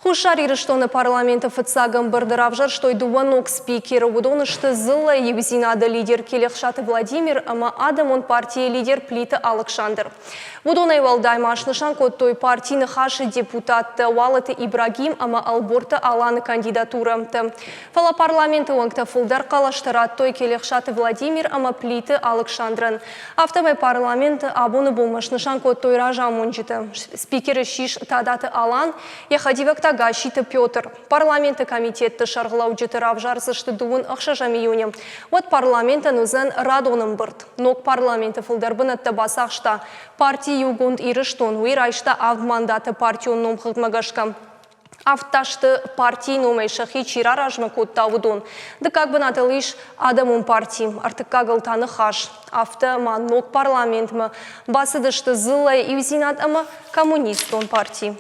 Хуссар Ирыстоны парламенты фыццаг ӕмбырды равзӕрстой дыууӕ ног спикеры. Уыдон сты Дзыллӕйы иудзинады лидер Келехсаты Владимир ӕмӕ Адӕмон партийы лидер Плиты Алыксандр. Уыдонӕй уӕлдай ма снысан кодтой парти Ныхасы депутаттӕ Уалыты Ибрагим ӕмӕ Ӕлборты Аланы кандидатурӕтӕ. Фӕлӕ парламенты уӕнгтӕ фылдӕр хъӕлӕстӕ радтой Келехсаты Владимир ӕмӕ Плиты Алыксандрӕн. Афтӕмӕй парламенты абоны бонмӕ снысан кодтой разамонджытӕ. Спикер ссис Тадаты Алан, йӕ хӕдивӕг та Гасситы Петр. Парламенты комитетты сӕргълӕуджыты равзардзысты дыууын ӕхсӕзӕм июны. Уӕд парламентӕн уыдзӕн радон ӕмбырд. Ног парламенты фылдӕр бынӕттӕ бацахста парти Иугонд Ирыстон, уый райста авд мандаты партион номхыгъдмӕ гӕсгӕ. Афтӕ сты, партийы номӕй сӕхи чи раразмӕ кодта, уыдон. Дыккаг бынатыл ис Адӕмон парти, ӕртыккагыл та Ныхас. Афтӕ ма ног парламентмӕ бацыдысты Дзыллӕйы иудзинад ӕмӕ Коммунистон парти.